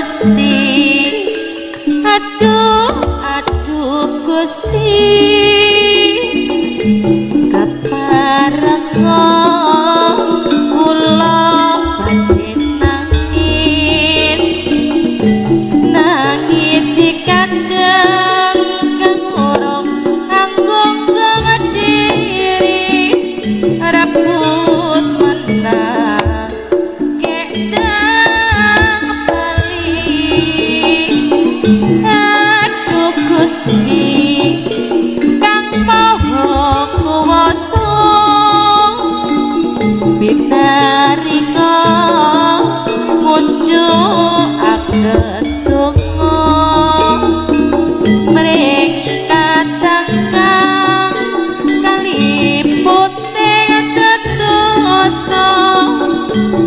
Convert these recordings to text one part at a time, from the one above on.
Gusti, aduh aduh Gusti, keparenga kula badhe nangis, nangisi kadang kang urung anggung diri rebut menang kedang bali. Aduh Gusti kang maha kuwasa, binaringa mujukaken donga mring kadang kang kalipute tetusa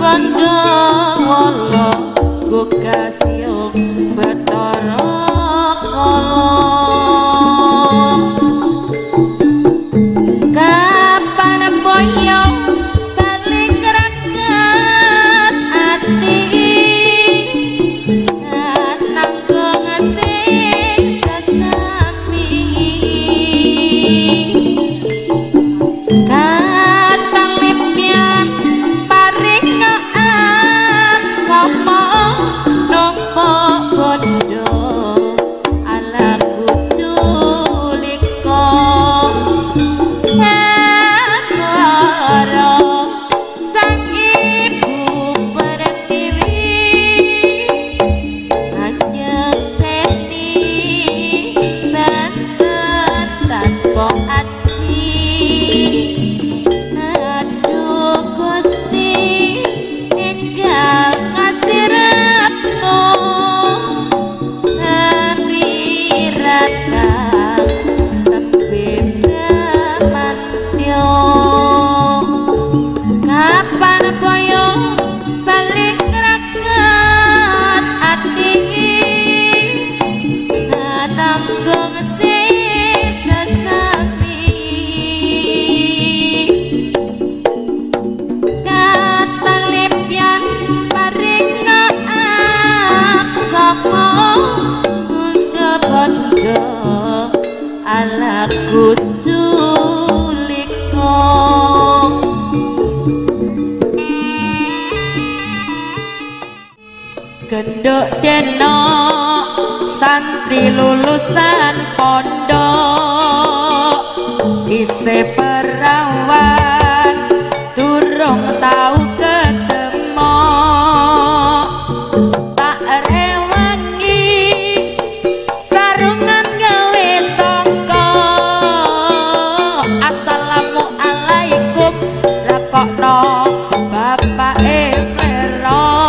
Pandawala gugasiung Bathara Kala. Kapan boyo bali kraket ati, nanggung sing sesami. Katalipyan paring sapa nampa bondo ala kuculika. Angkara sang ibu pertiwi anyekseni banten tanpa aji. Aduh Gusti enggal kasiratno hapiratang tembe bramantya. Kapan boyo balik kraket ati, tanggung sing sesami. Katalipyan paring aksama banda ala kuculika. Genduk deno santri lulusan pondok, isih perawan durung tau ketemu. Tak rewangi sarungan gawe sangka, assalamualaikum lekokno bapake mlero.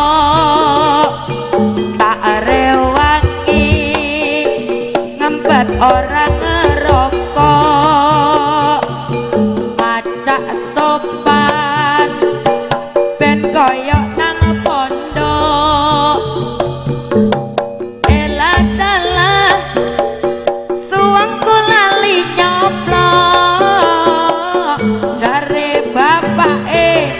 Tak rewangi ngempet ora ngerokok, macak sopan ben koyo nang pondok. Elah dalah suwengku lali nyoplok, jare bapake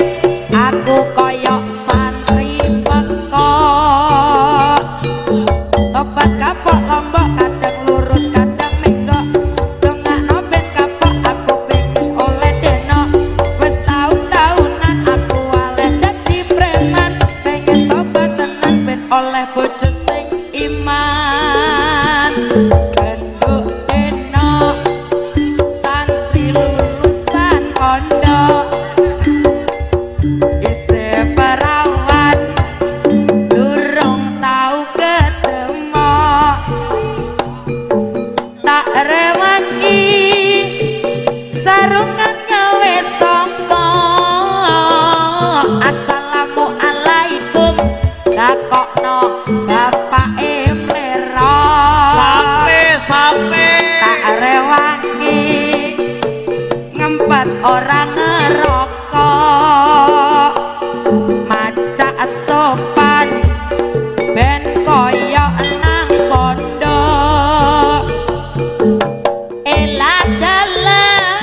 aku koyo santri pekok. Tobat kapok lombok kadang lurus kadang menggok, dongakno ben kapok aku pengen oleh deno. Wis taun-taunan aku waleh dadi preman, pengen tobat tenan ben oleh bojo sing iman. Genduk deno santri lulusan pondok, isih perawan durung tau ketemu. Tak rewangi sarungan gawe sangka, assalamualaikum lakokno bapake mlero. Sate sate Tak rewangi ngempet ora ngerokok, macak sopan ben koyo nang pondok. Elah dalah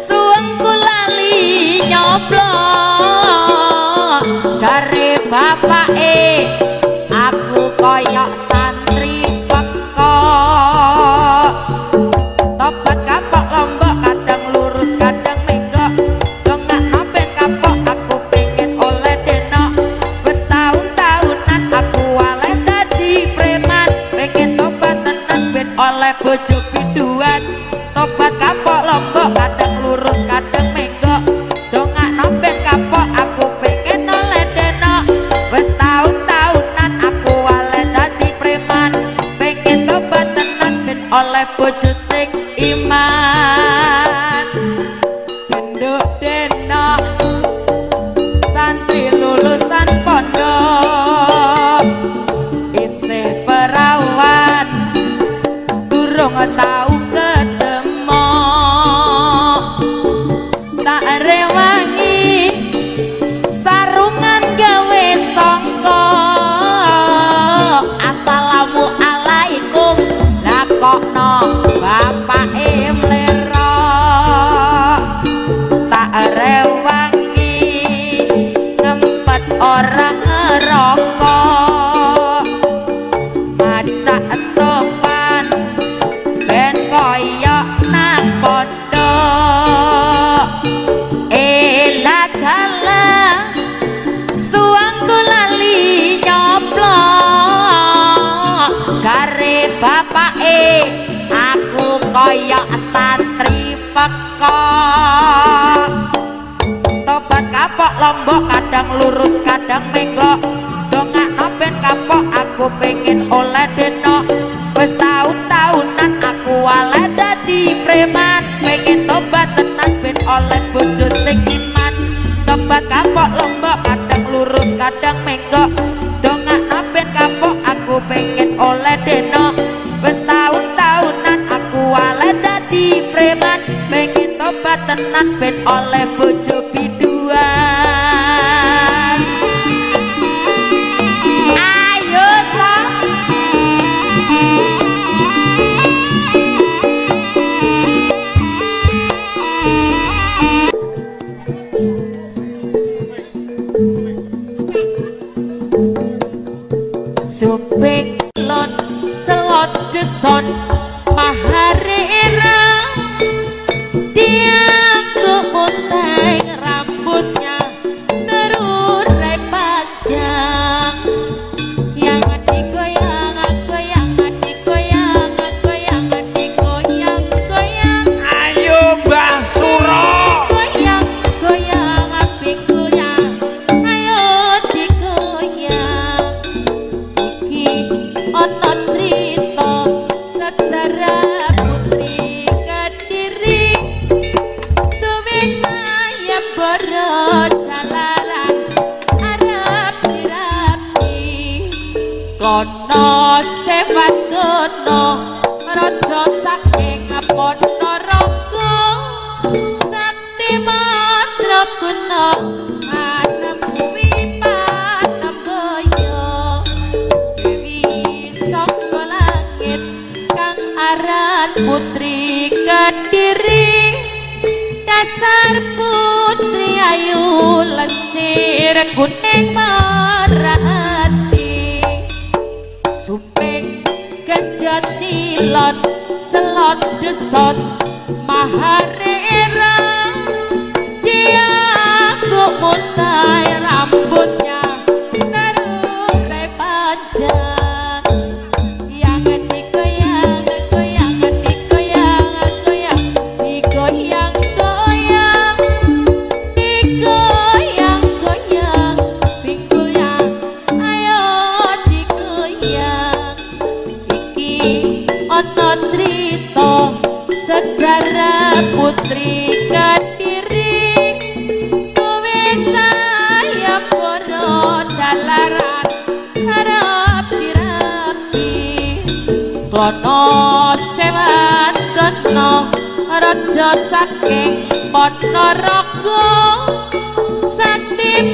suwengku lali nyoplok, jare bapake aku koyok santri pekok. Tobat kapok lombok kadang lurus kadang menggok, dongakno ben kapok aku pengen oleh denok. Wis taun-taunan aku waleh dadi preman, pengen tobat tenan ben oleh bojo biduan. Tobat kapok lombok kadang lurus kadang menggok, dongakno ben kapok aku pengen oleh denok. Wis taun-taunan aku waleh dadi preman, pengen tobat tenan ben oleh bojo sing iman. Genduk denok santri lulusan pondok, isih perawan durung tau ketemu. Tak rewangi sarungan gawe songkok, assalamualaikum lah kokno bapake mlerok. Tak rewangi ngempet ora ngerokok, macak sopan ben koyok nang pondok. Elah dalah suangku lali nyoplok, jare bapake aku koyok santri pekok. Tobat kapok lombok kadang lurus kadang menggok, dongakno ben kapok aku pengen oleh denok. Wis taun-taunan aku waleh dadi preman, pengen tobat tenan ben oleh bojo sing iman. Tobat kapok lombok kadang lurus kadang menggok, dongakno ben kapok aku pengen oleh denok. Wis taun-taunan aku waleh dadi preman, pengen tobat tenan ben oleh bojo biduan. Ayo sa. Suping lot selot desot maharera, dianggo munteng rambutnya terurai panjang. Yang digoyang goyang digoyang goyang digoyang goyang, Ayo Mbah Suro. goyang goyang pikulnya, ayo digoyang. Iki ana crita sejarah putri Kediri, duwe sayembara jalaran arep dirapi. Kono sewatana raja saking Ponorogo, sakti mandraguna anemuwi patemboyo. Dewi saka langit kang aran putri Kediri, dasar putri ayu lencir kuning merati. Suping kejati lot selot desot maharera, dianggo mutai rambutnya terurai panjang. Yang digoyang goyang digoyang goyang digoyang goyang digoyang goyang pinggulnya, ayo digoyang. Iki ana crita sejarah putri Kediri, duwe sayembara jalaran arep dirapi. Klono sewatana raja saking Ponorogo, sakti.